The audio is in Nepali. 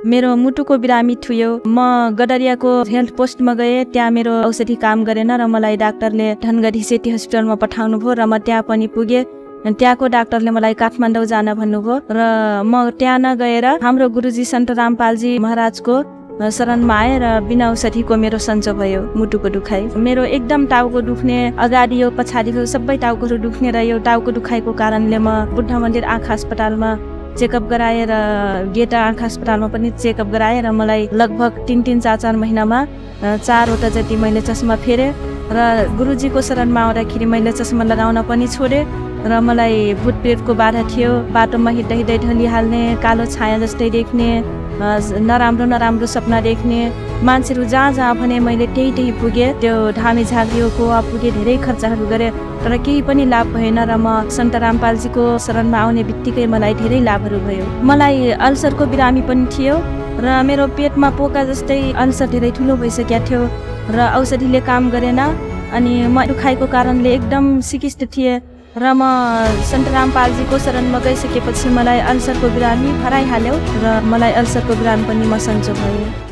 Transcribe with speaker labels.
Speaker 1: मेरो मुटुको बिरामी थियो। म गडरियाको हेल्थ पोस्टमा गएँ, त्यहाँ मेरो औषधि काम गरेन र मलाई डाक्टरले धनगढी सिटी हस्पिटलमा पठाउनु भयो र म त्यहाँ पनि पुगेँ। त्यहाँको डाक्टरले मलाई काठमाडौँ जान भन्नुभयो र म त्यहाँ नगएर हाम्रो गुरुजी सन्त रामपालजी महाराजको शरणमा आएँ र बिना औषधिको मेरो सन्चो भयो मुटुको दुखाइ। मेरो एकदम टाउको दुख्ने, अगाडि यो पछाडिको सबै टाउकोहरू दुख्ने र यो टाउको दुखाइको कारणले म बुद्ध मन्दिर आँखा अस्पतालमा चेकअप गराएर गेटा आँखा अस्पतालमा पनि चेकअप गराएर मलाई लगभग 3-4 महिनामा 4वटा जति मैले चस्मा फेरेँ र गुरुजीको शरणमा आउँदाखेरि मैले चस्मा लगाउन पनि छोडेँ र मलाई भूतप्रेतको बाधा थियो। बाटोमा हिँड्दा हिँड्दै ढलिहाल्ने, कालो छाया जस्तै देख्ने, नराम्रो सपना देख्ने, मान्छेहरू जहाँ भने मैले त्यही पुगेँ। त्यो धामी झाँक्रीको पुगेँ, धेरै खर्चहरू गरेँ तर केही पनि लाभ भएन र म सन्त रामपालजीको शरणमा आउने बित्तिकै मलाई धेरै लाभहरू भयो। मलाई अल्सरको बिरामी पनि थियो र मेरो पेटमा पोका जस्तै अल्सर धेरै ठुलो भइसकेको थियो र औषधिले काम गरेन। अनि म दुखाइको कारणले एकदम सिकिस्त थिएँ र म सन्त रामपालजीको शरणमा गइसकेपछि मलाई अल्सरको बिरामी हराइहाल्यो र मलाई अल्सरको बिरामी पनि म सन्चो भयो।